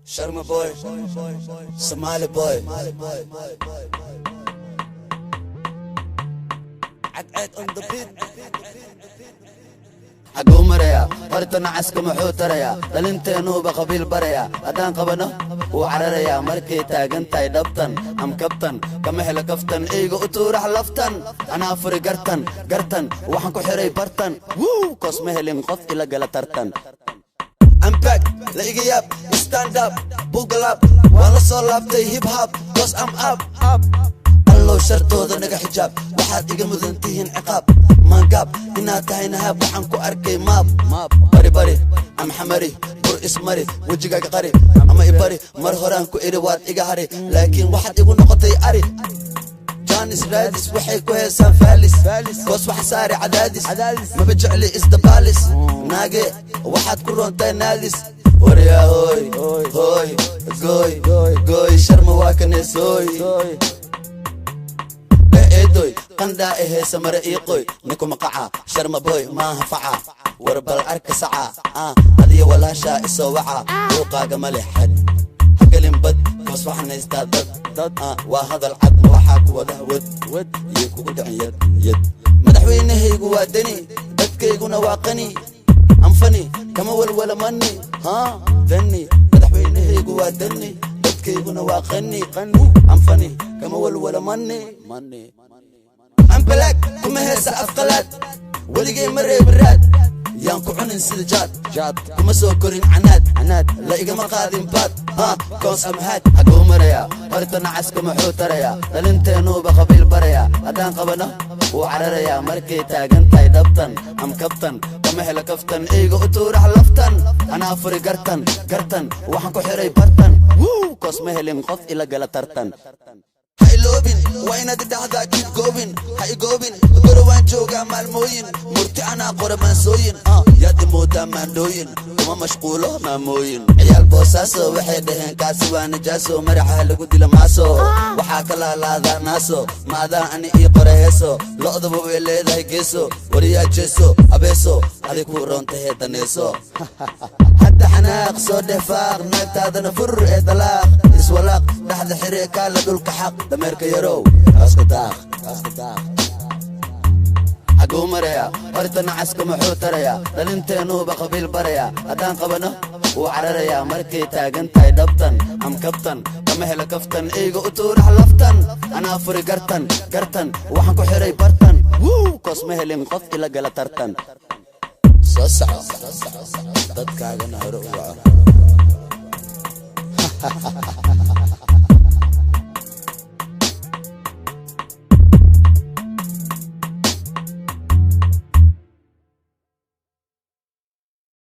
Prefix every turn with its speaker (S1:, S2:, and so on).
S1: Sharma boy, Somali boy. Cadceed on the beat. Xaguu marayaa horta nacaska? Muxuu tarayaa dhalinteennuuba qabiil barayaa? Haddaan qabano wuu cararayaa. Markay taagan tahay dhabtan am kabtan, kama helo kaftan. Eyga u tuurax laftan, anaa furi gartan gartan. Waxaan ku xiray bartan wuu koos, ma helin qof ila gala tartan. I'm back, la iga yaab, stand up, buckle up, waan la soo laabtay hip hop, 'cause I'm up up. Allow shartooda naga xijaab, waxaad iga mudan tihiin ciqaab. Maangaab inaad tahay nahaab, waxaan ku arkay maab. Bari bari am xamari, bur ismari, wejigaaga qari ama ibari. Mar horaan ku idhi waad iga hari, laakiin waxaad igu noqotay ari. Janis raadis waxay ku heesaan faalis, koos waxa saari cadaadis. Maba jecli isdabaalis, naage waxaad ku roontaa naadis. Waryaa hooy hooy, gooy gooy, Sharma waa kaneesooy. Eedoy qandhaa eheysa, mare ii qoy, ninkuma qaca. Sharma boy maaha faca, war bal arka saca. Adiyo walaashaa isoo waca, buuqaaga ma leh xad, hagelin bad, koos waxaan haystaa dad dad. Waa hadal cad, ma waxaa ku wada wad wad iyo kugu dhicin yad yad. Madaxweynahaygu waa Deni, dadkayguna waa qani. Anfani kama walwala mani ha dani. Madaxweynahaygu waa Deni, dadkayguna waa qani qani. Anfani kama walwala mani mani. Ambalaag kuma heesa afqalaad, weligay ma reebiraad. Yaan ku cunin sida jaad jaad, kuma soo korin canaad canaad, la igama qaadin baad ha koos amhaad. Xaguu marayaa horta nacaska? Muxuu tarayaa dhalinteennuuba qabiil barayaa? Haddaan qabano wuu cararayaa. Markay taagan tahay dhabtan am kabtan, kama helo kaftan. Eyga u tuurax laftan, anaa furi gartan gartan. Waxaan ku xiray bartan wuu koos, ma helin qof ila gala tartan. Ha iloobin, waa inaad idhahdaa keep going. Ha igoobin, gorowaan joogaa maalmooyin. Murti anaa qora maansooyin, yaad imoodaa maandhooyin, kuma mashquulo maamooyin. Ciyaal Boosaaso waxay dhaheen kaasi waa najaaso, maraxa lagu dila maaso, waxaa ka laalaadaa naaso. Maadaa ani ii qora heeso, lo'daba way leedahay geeso. Wariyaa jeeso abeeso, adig ku roontahee daneeso. Hadda xanaaq soo dheh faaq, naagtaadana fur ee dalaaq. Iswalaaq dhexda xire, kaala dhulka xaq, dameerka yarow cooska daaq cooska daaq. Xaguu marayaa horta nacaska? Muxuu tarayaa dhalinteennuuba qabiil barayaa? Haddaan qabano wuu cararayaa. Markay taagan tahay dhabtan am kabtan, kama helo kaftan. Eyga u tuurax laftan, anaa furi gartan gartan. Waxaan ku xiray bartan wuu koos, ma helin qof ila gala tartan. Soo soco, dadkaagana hore u waco.